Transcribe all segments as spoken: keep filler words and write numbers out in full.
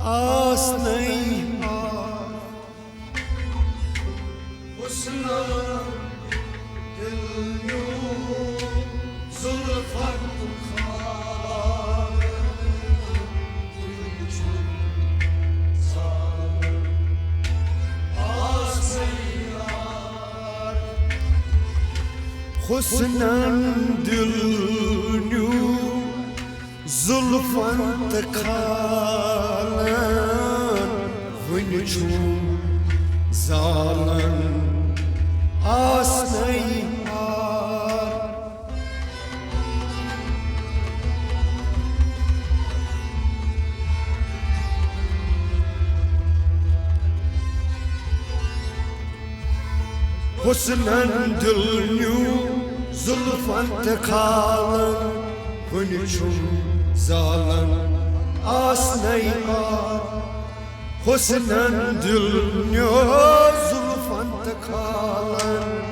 آسنَے حسنن دل نیو زلفن خال۔ حسنن دل نیو زلفن تہٕ خالن، وُنہِ چھُم زالن آسنَے آر۔ حسنن دل نیو زلفن تہٕ خالن، وُنہِ چھُم زالن آسنَے آر۔ حسنن دل نیو زلفن تہٕ خالن۔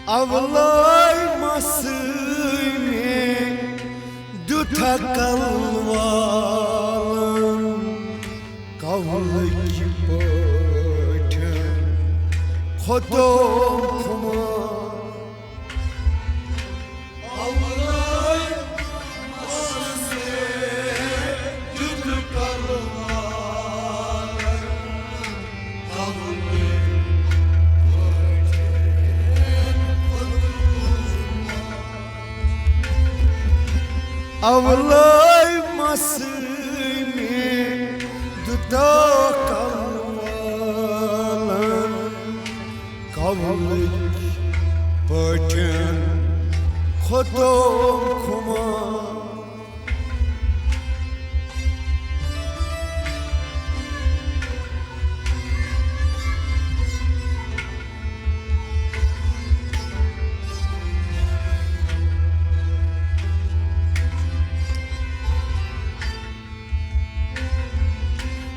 اولے مسٕے مےٚ دیُت کلہٕ والن، کولٕکۍ پٲٹھۍ کھوٚتُم خُمار۔ اولے مسٕے مےٚ دیُت کلہٕ والن، کولٕکۍ پٲٹھۍ کھوٚتُم خُمار۔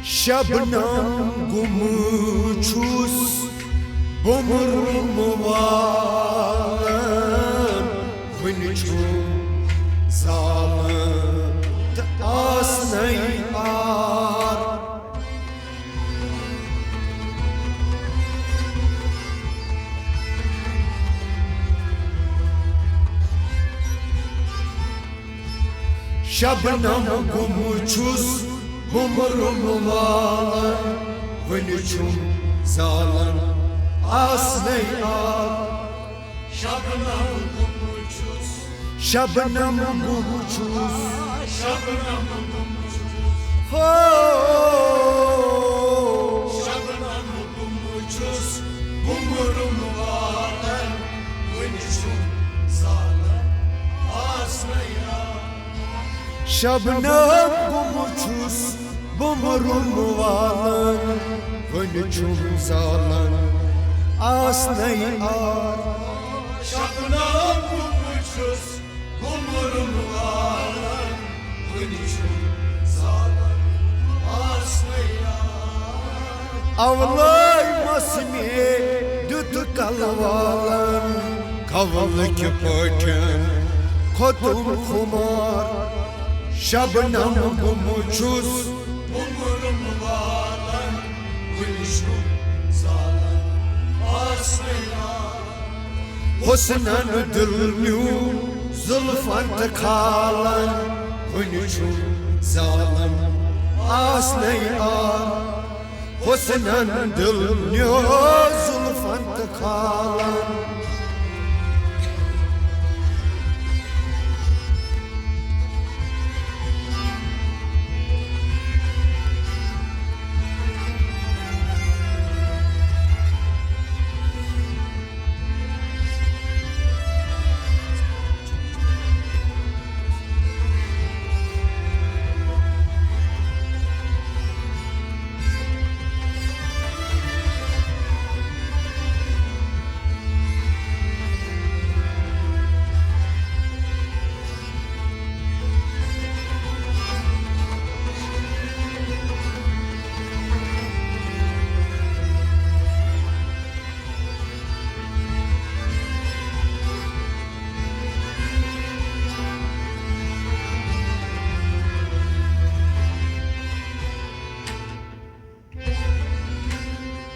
شبنم گوٚمُت چھُس بومرم والن، وُنہِ چھُم زالن تہٕ آسنَے آر۔ شبنم گوٚمُت چھُس بومرم والن، وُنہِ چھُم زالن آسنَے آر۔ شبنم گوٚمُت چھُس، شبنم گوٚمُت چھُس، شبنم گوٚمُت چھُس۔ ہو۔ شبنم گوٚمُت چھُس بومرم والن، وُنہِ چھُم زالن آسنَے آر۔ شبنم گوٚمُت چھُس بومرم والن، وُنہِ چھُم زالن آسنَے آر۔ شبنم گوٚمُت چھُس بومرم والن، وُنہِ چھُم زالن آسنَے آر۔ اولے مسٕے مےٚ دیُت کلہٕ والن، کولٕکۍ پٲٹھۍ کھوٚتُم خُمار۔ شبنم گوٚمُت چھُس بومرم والن، وُنہِ چھُم حسنن دل نیو زلفن تہٕ کھالن، وُنہِ چھُم زالن آسنے آ۔ حسنن دل نیو زلفن تہٕ کھالن۔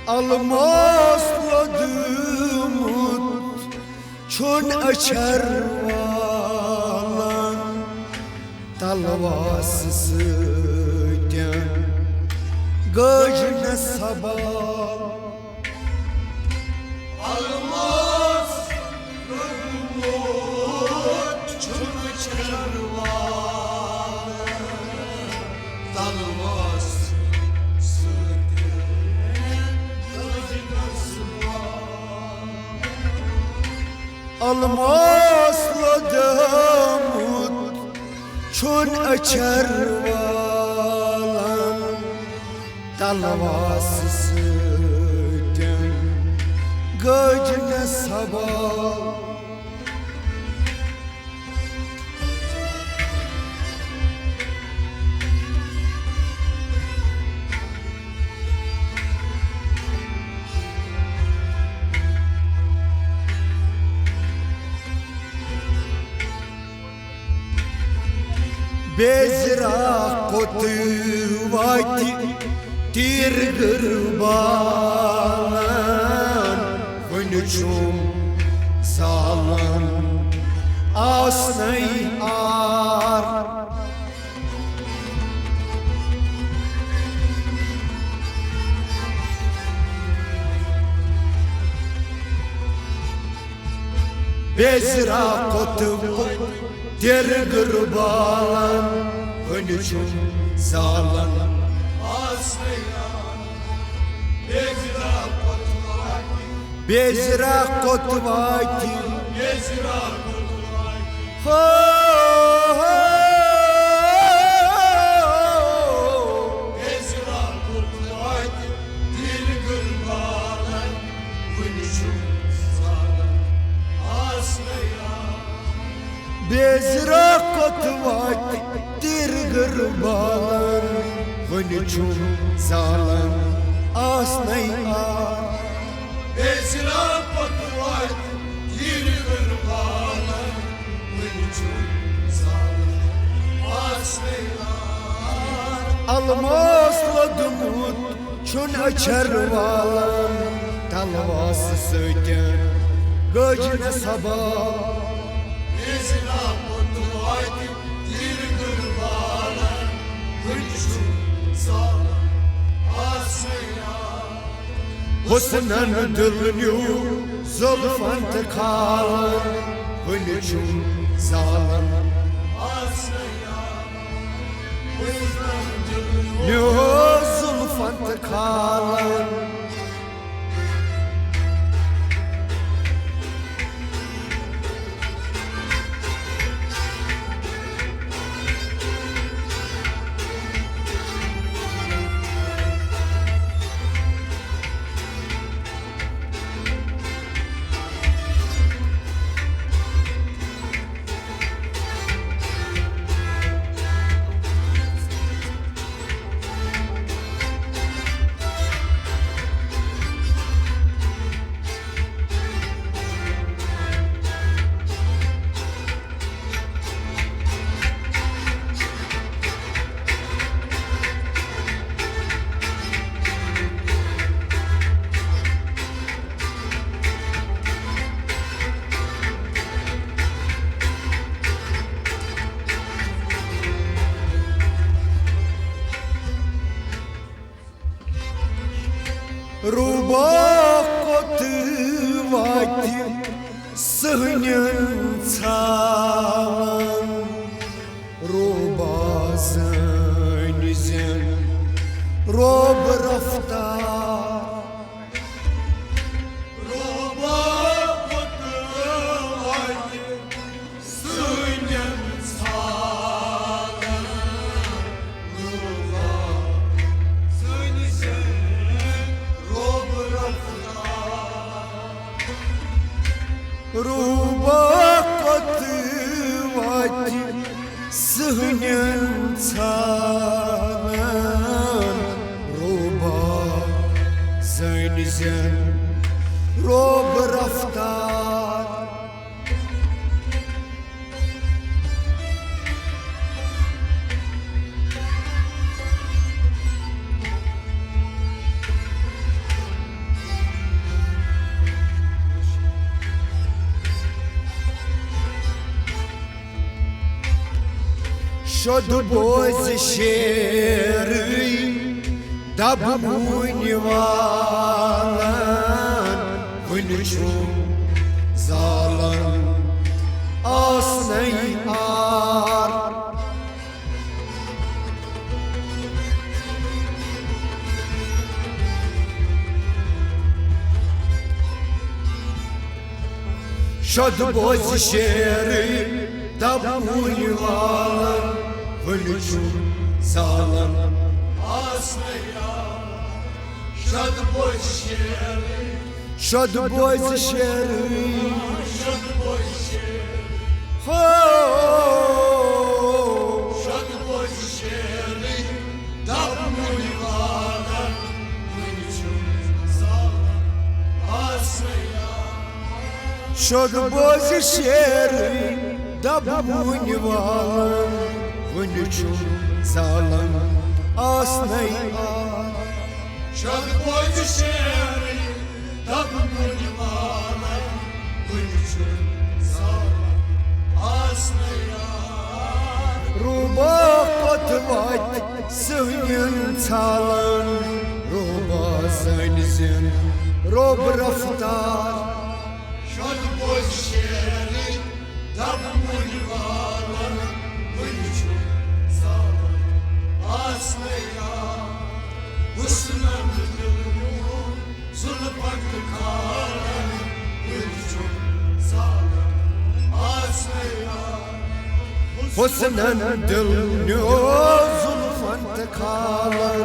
الماس لوٚدمُت چھُن أچھر والان، تلواسہٕ سۭتۍ گٔج نہٕ سبال۔ الماس لوٚدمُت چھُن أچھر والان، تلواسہٕ سۭتۍ گٔج نہٕ سبال۔ الماس لوٚدمُت چھُن أچھر والان، تلواسہٕ سۭتۍ گٔج نہٕ سبال۔ بیزرا کوٚت واتہِ تیٖر گٕر بالان، وُنہِ چھُم زالان آسنَے آر۔ بیزرا کوٚت تیٖر گٕر بالان، وُنہِ چھُم زالان آسنَے آر۔ بیزرا کوٚت واتہِ؟ بیزرا کوٚت واتہِ؟ بیزرا کوٚت واتہِ؟ ہو، ہو۔ بیزرا کوٚت واتہِ؟ دِل گُل بالن، وُنہِ چھُم زالن آسنَے آر۔ بیزرا کوٚت واتہِ تیٖر گٕر بالن، وُنہِ چھُم زالن آسنَے آر۔ بیزرا کوٚت واتہِ تیٖر گٕر بالن، وُنہِ چھُم زالن آسنَے آر۔ الماس لوٚدمُت چھُن أچھر والان، تلواسہٕ سۭتۍ گٔج نہٕ سبال۔ حسنن دِل نیوٗ زُلفن تہٕ کھالن، وُنہِ چھُم زالن۔ نیوٗ زُلفن تہٕ کھالن۔ روبا کوٚت واتہِ سٕہنٮ۪ن ژھاوان؟ روبا زٲنۍ زٮ۪ن روب رفتار۔ روبا کوٚت واتہِ سٕہنٮ۪ن ژھاوان؟ روبا زٲنۍ زٮ۪ن روب رفتار۔ روبا کوٚت واتہِ سٕہنٮ۪ن ژھاوان؟ روبا زٲنۍ زٮ۪ن روب رفتار۔ شد بوزِ شیرٕے دب وُنہِ والان، وُنہِ چھُم زالان آسنَے آر۔ شد بوزِ شیرٕے دب وُنہِ والان، وُنہِ چھُم زالان آسنَے آر۔ شد بوزِ شیرٕے۔ شد بوزِ شیرٕے۔ شد بوزِ شیرٕے۔ ہو۔ شد بوزِ شیرٕے۔ دب وُنہِ والان، وُنہِ چھُم زالان آسنَے آر۔ شد بوزِ شیرٕے۔ دب وُنہِ والان، وُنہِ چھُم زالان آسنَے آر۔ شد بوزِ شیرٕے دب وُنہِ والان، وُنہِ چھُم زالان آسنَے آر۔ روبا کوٚت واتہِ سٕہنٮ۪ن ژھاوان؟ روبا زٲنۍ زٮ۪ن روب رفتار۔ شد بوزِ شیرٕے دب وُنہِ والان، وُنہِ چھُم زالان آسنَے آر۔ حسنن دِل میون زُلفن تہٕ کھالان، وُنہِ چھُم زالان آسنَے آر۔ حسنن دِل میون زُلفن تہٕ کھالان۔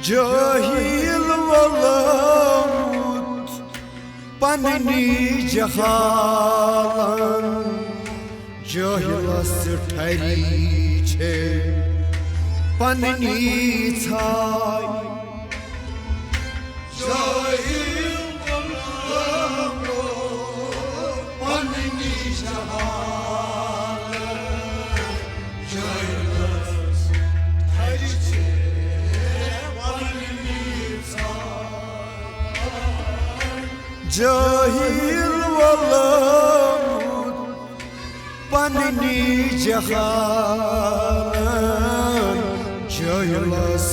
جاہل وۄلومُت پننی جہالن، جاہلس ٹھری چھے پننی ژھاے۔ جاہل وۄلومُت پننی جہالن، جاہلس ٹھری چھے پننی ژھاے۔ جاہل وۄلومُت پننی جہالن، جاہلس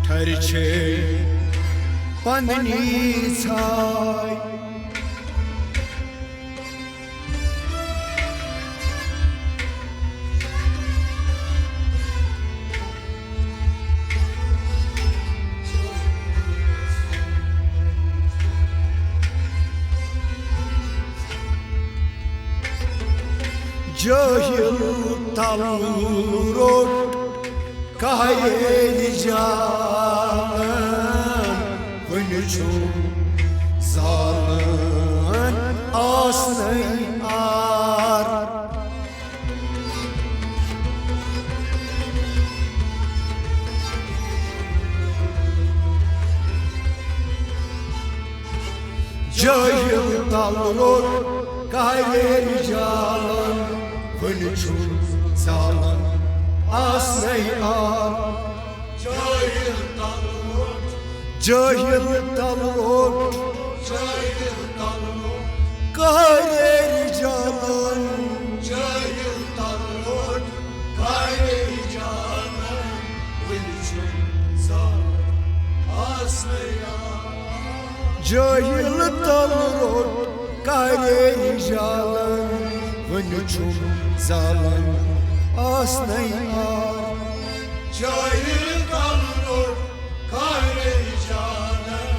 ٹھرِ چھے پننی ژھاے۔ جٲہِل تَل روٚٹ کَہرے رِجالَن، وٕنہِ چھُم زالَن آسنَے عار۔ جٲہِل تَل روٚٹ کَہرے رِجالَن، وٕنہِ چھُم زالَن آسنَے عار۔ جٲہِل تَل روٚٹ، جٲہِل تَل روٚٹ، جٲہِل تَل روٚٹ کَہرے رِجالَن، جٲہِل تَل روٚٹ کَہرے رِجالَن، وٕنہِ چھُم زالَن آسنَے عار۔ جٲہِل تَل روٚٹ کَہرے رِجالَن، وٕنہِ چھُم زالَن آسنَے عار۔ جٲہِل تَل روٚٹ کَہرے رِجالَن،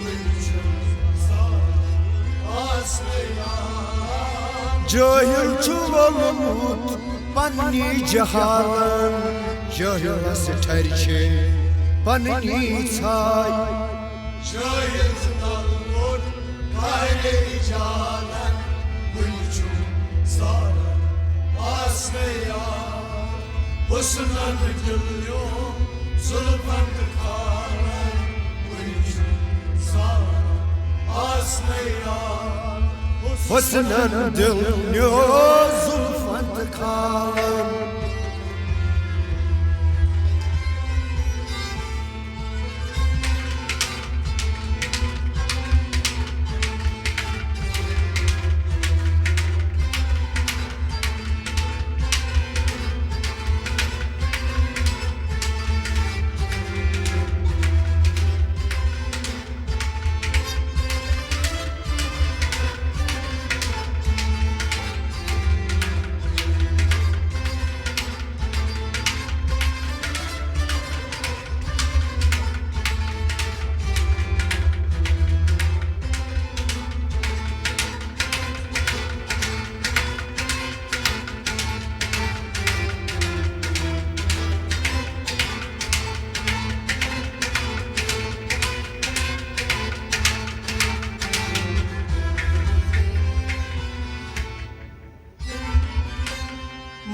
وٕنہِ چھُم زالَن آسنَے عار۔ جٲہِل چھُ ووٚلمُت پننہِ جہالن، جٲہِلس ٹھرِ چھے پننی ژھاے۔ جٲہِل چھُ تَل روٚٹ کَہرے رِجالَن، وٕنہِ چھُم زالَن آسنَے عار۔ حُسنن دِل نیوٗ زُلفن تہٕ خالن، وٕنہِ چھُم زالَن آسنَے عار۔ حُسنن دِل نیوٗ زُلفن تہٕ خالن۔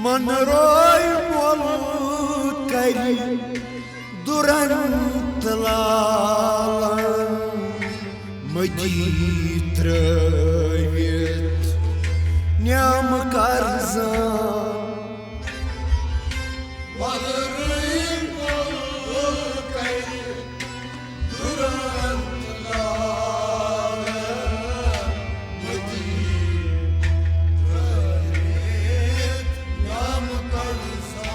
من روے مۄل کرِ دُرن تہٕ لالن، مٔتی ترٲوِتھ نیام قرضن۔ من روے مۄل کرِ دُرن تہٕ لالن، مٔتی ترٲوِتھ نیام قرضن۔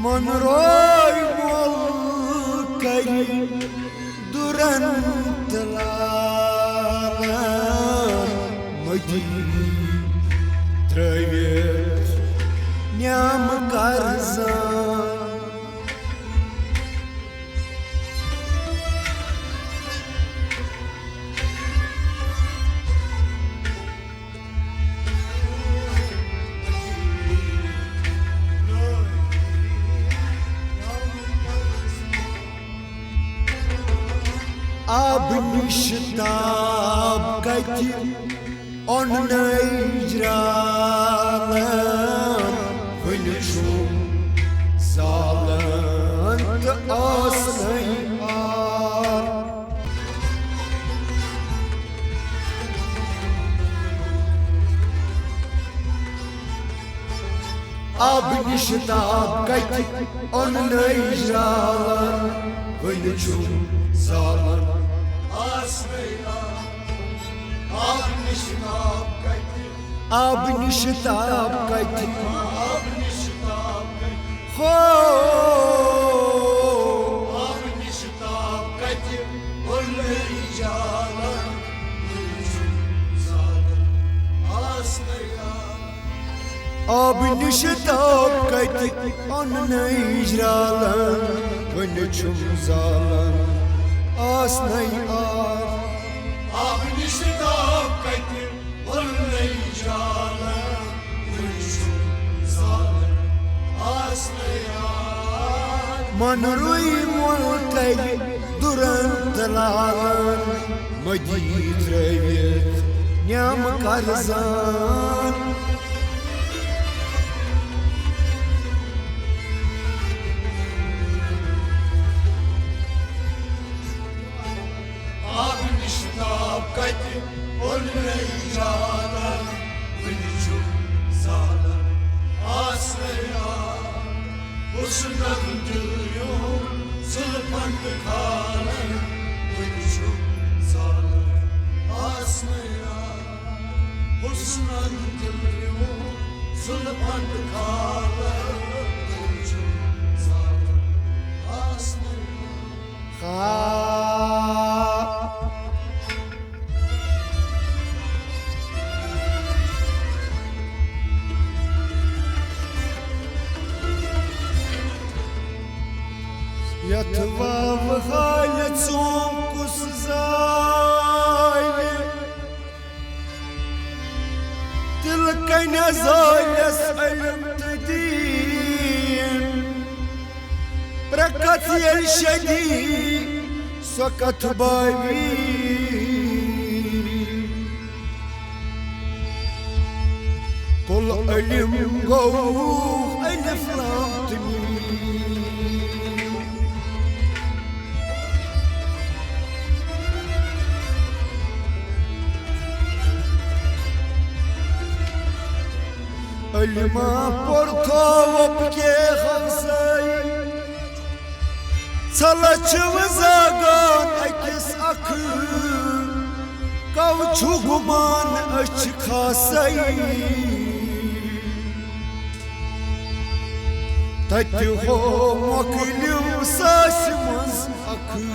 من روے مۄل کرِ دُرن تہٕ لالن، مٔتی ترٲوِتھ نیام قرضن۔ آبہٕ نِش تاب کتہِ اوٚننَے جرالن، وٕنہِ چھُم زالن تہٕ آسنَے عار۔ آبہٕ نِش تاب کتہِ اوٚننَے جرالن، وٕنہِ چھُم زالن آسنَے عار۔ آبہٕ نِش تاب کتہِ، آبہٕ نِش تاب کتہِ، آبہٕ نِش تاب کتہِ، ہو۔ آبہٕ نِش تاب کتہِ اوٚننَے جرالن، وٕنہِ چھُم زالن آسنَے عار۔ آبہٕ نِش تاب کتہِ اوٚننَے جرالن، وٕنہِ چھُم زالن آسنَے عار۔ آبہٕ نِش تاب کتہِ اوٚننَے من روی ملتگ درن دلالن، مدی ترٲوِتھ نعم قرضان۔ آب نِش تاب کتہِ اوٚن مےٚ جانہ، وُنہِ چھُم زالن آسرے آب۔ حُسنن دِلیُم زُلفن تہٕ کھالن، وُنہِ چھُم زالن آسرے آب۔ حُسنن دِلیُم زُلفن تہٕ کھالن، وُنہِ چھُم زالن آسرے آب۔ یتھ واوٕ حالہِ ژوٗنٛکُس زالہِ، تِلہٕ کنہِ زٲلِس علم تہٕ دیٖن۔ ترٛےٚ کتھ ییٚلہِ شدی، سۄ کتھ باوی۔ کُل علم گوٚو الف لام تہٕ میم۔ علما پوٚر تھووُکھ کے حفظے، ژھلہ چھِو زاگان أکِس اکھٕ، کَو چھُ گُمان أچھ خاصے۔ تتہِ ہو مۄکلیو ساسہِ منٛز اکھٕ۔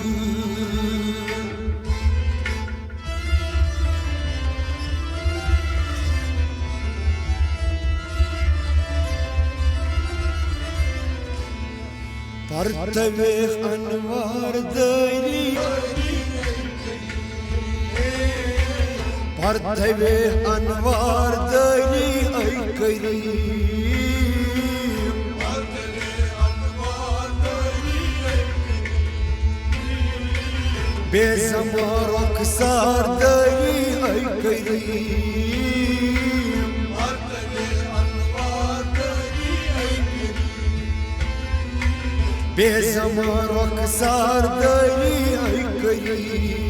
پرتوے انوار دٲری، پرتوے انوار دٲری اے کریم۔ بے زما رخسار دٲری اے کریم۔ بے زما رخسار دٲری اے کریم۔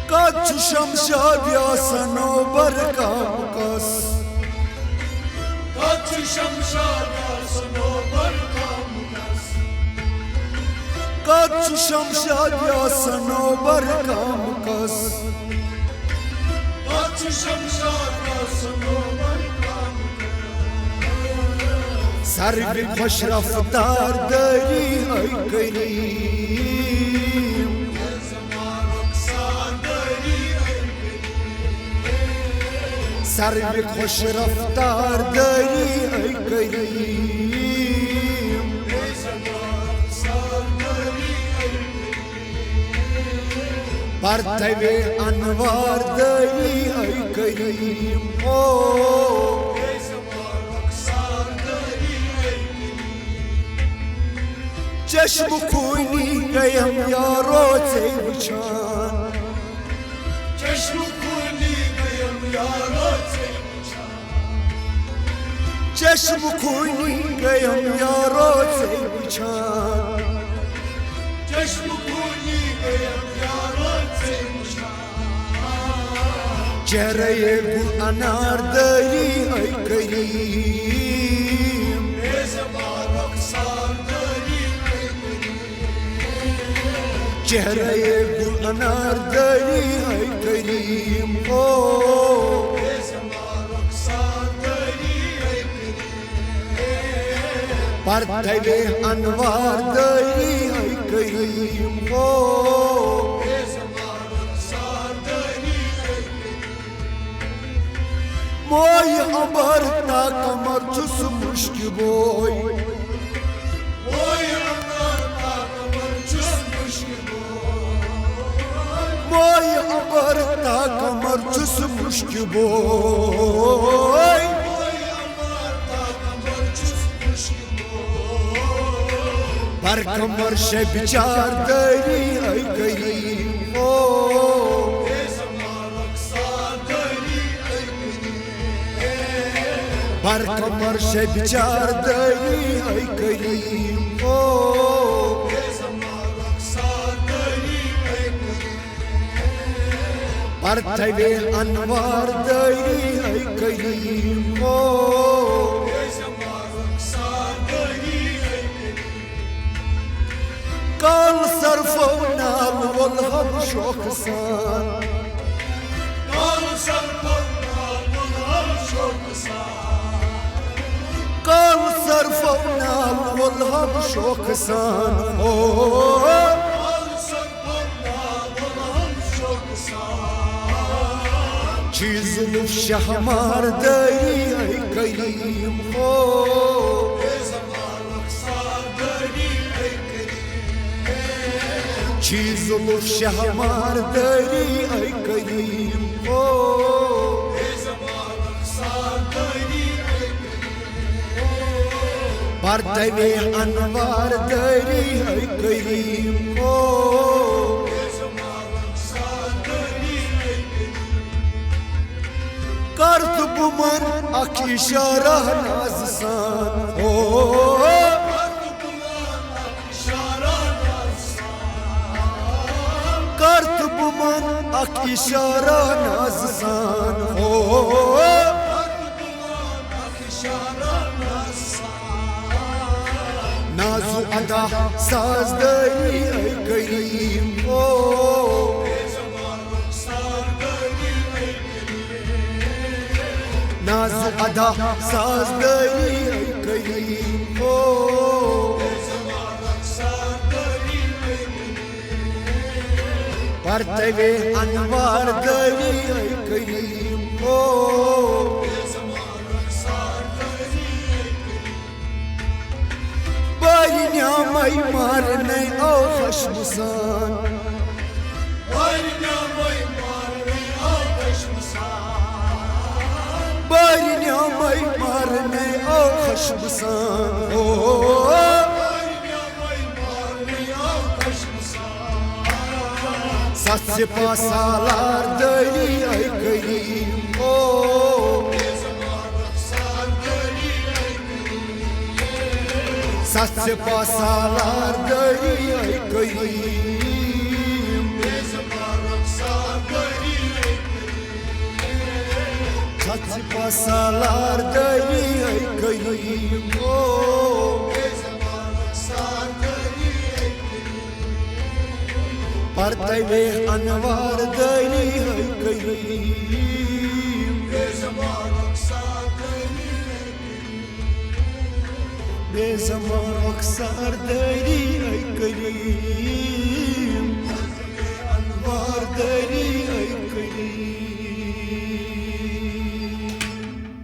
کتھ چھُ شمشاد یا صنوبر کامکس؟ کتھ چھُ شمشاد یا صنوبر کامکس؟ کتھ چھُ شمشاد یا صنوبر کامکس؟ کتھ چھُ شمشاد یا صنوبر کامکس؟ سروِ خوش رفتار دٲری اے کریم۔ سروِ خوش رفتار دٲری اے کریم۔ پرتوے انوار دٲری اے کریم۔ او چشم خونی گیم یارو ژے وٕچھان۔ چشم خونی گیم یارو ژے وٕچھان۔ چشم خونی گیم یارو ژے وٕچھان۔ چشم خونی گیم یارو ژے وٕچھان۔ چہرے گل انار دٲری اے کریم۔ چہرے گل انار دٲری اے کریم۔ او پرتوے انوار دٲری اے کریم۔ او موے امبر تا کمر چھُس مُشکہِ بوے۔ موے امبر تا کمر چھُس مُشکہِ بوے۔ بوے عمر تا قمر چھُس مُشکہِ بوے۔ بر قمر شے بچار دٲری اے کریم او۔ بر قمر شے بچار دٲری اے کریم او۔ پرتوے انوار دٲری اے کریم او۔ کال سرفو نال ول ہم شوق سان۔ کال سرفو نال ول ہم شوق سان او۔ چیز لطف شہمار دٲری اے کریم او۔ چیز لطف شہمار دٲری اے کریم او۔ پرتوے انوار دٲری اے کریم او۔ کر تہٕ بہٕ من اکھ اشارہ ناز سان او۔ کر تہٕ بہٕ من اکھ اشارہ ناز سان او۔ نازو ادا ساز دٲری اے کریم او۔ نازو ادا ساز دٲری اے کریم او۔ پرتوے انوار دٲری اے کریم او۔ باری نیامے مارنے او خشم سان۔ باری نیامے مارنے او خشم سان او۔ ستھ سپاہ سالار دٲری اے کریم او۔ ستھ سپاہ سالار دٲری اے کریم۔ ستھ سپاہ سالار دٲری اے کریم او۔ پرتوے انوار دٲری اے کریم۔ بے زمان رخسار دٲری اے کریم۔ انوار دٲری